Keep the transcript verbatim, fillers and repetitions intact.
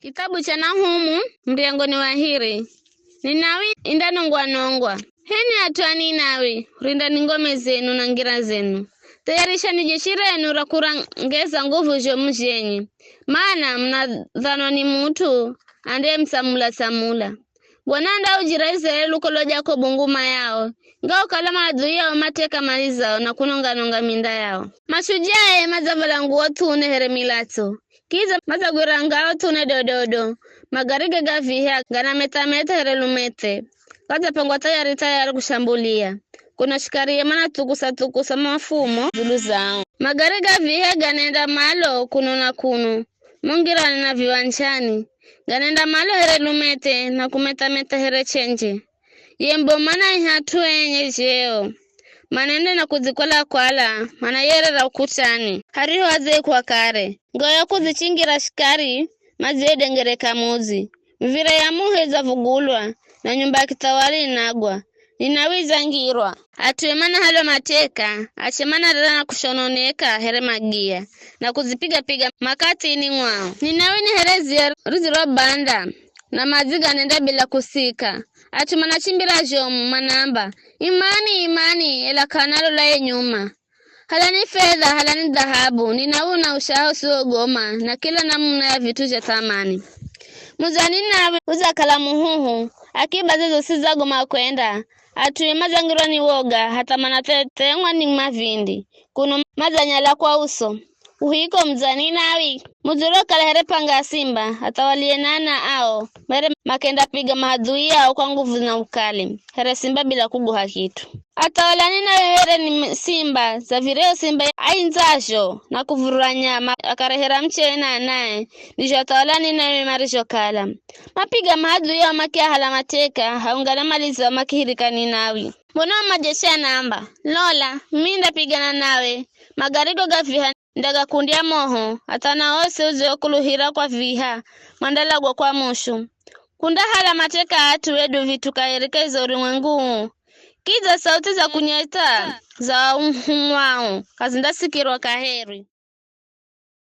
Kitabu cha Nahumu, muryango ni wa hiri. Ninawi indanongwa-nongwa. H'enwi at'u a Ninawi, rindani ngome zenu na ngira zenu. Thayarishani jeshi renu ra kurangeza nguvu zhomu zhenye, mana munadhanwa ni mut'u andemutsamula-tsamula. Bwana andaujira Iziraeli lukolo Jakobu nguma yao, ngaukala maadui ao mateka mali zao na kunonga-nonga minda yao. Mashujae madzavala nguwo th'une here milatso, kidza madzagwira ngao th'une dododo. Magari ge ga viha ganameta-meta here lumethe, gadzapangwa thayari-thayari kushambulia. Kuno shikariye manathukusa-thukusa mafumo dzulu zao. Magari ga viha ganenda malo kuno na kuno, mo ngirani na viwanjani, ganenda malo here lumethe na kumeta-meta here chenje. Ye mboma naihat'u enye zheo, manende na kudzikwala-kwala, manayerera ukutani, hariho adze ikwa kare. Ngoya kudzichingira shikari, madziyedengereka mudzi. Mivira ya muhi idzavugulwa, na nyumba ya kithawali inagwa. Ninawi idzangirwa. At'u ema nahalwa mateka, ache manarira na kushononeka here magiya, na kudzipiga-piga makathini mwao. Ninawi ni here ziya ridzirwa banda, na madzi ganenda bila kusika. At'u manachimbira zhomu, manaamba, "Imani, imani," ela k'analola ye nyuma. Halani fedha, halani dhahabu, Ninawi una ushaha usiwogoma, na kila namuna ya vit'u zha thamani. Mudzi wa Ninawi udzakala muhuhu, akiba ze zosi zagoma kwenda, at'u madzangirwa ni woga, hatha manathethengwa ni mavindi, kuno madzanyala kwa uso. Uhiko mudzi wa Ninawi, mudzi urokala here panga ya simba, athawaliye na ana ao, mere makendapiga maadui ao kwa nguvu na ukali, here simba bila kuguha kit'u. Athawala Ninawi here ni simba, dza vireo simba aindzazho na kuvurura nyama, akarehera mucheye na anae, ndizho athawala Ninawi marizhokala. Mapiga maadui ao makiahala mateka, haungana mali zao makihirika Ninawi. Bwana wa majeshi anaamba, "Lola, mi ndapigana nawe, magari go ga viha ndagakundya moho, hatha na osi udziokuluhira kwa viha, mwandalagwa kwa mushu. Kundahala mateka at'u hedu vit'u kaheri kahi za urumwengu uu, kidza sauthi za kunyetha za uhumwao k'azindasikirwa kaheri."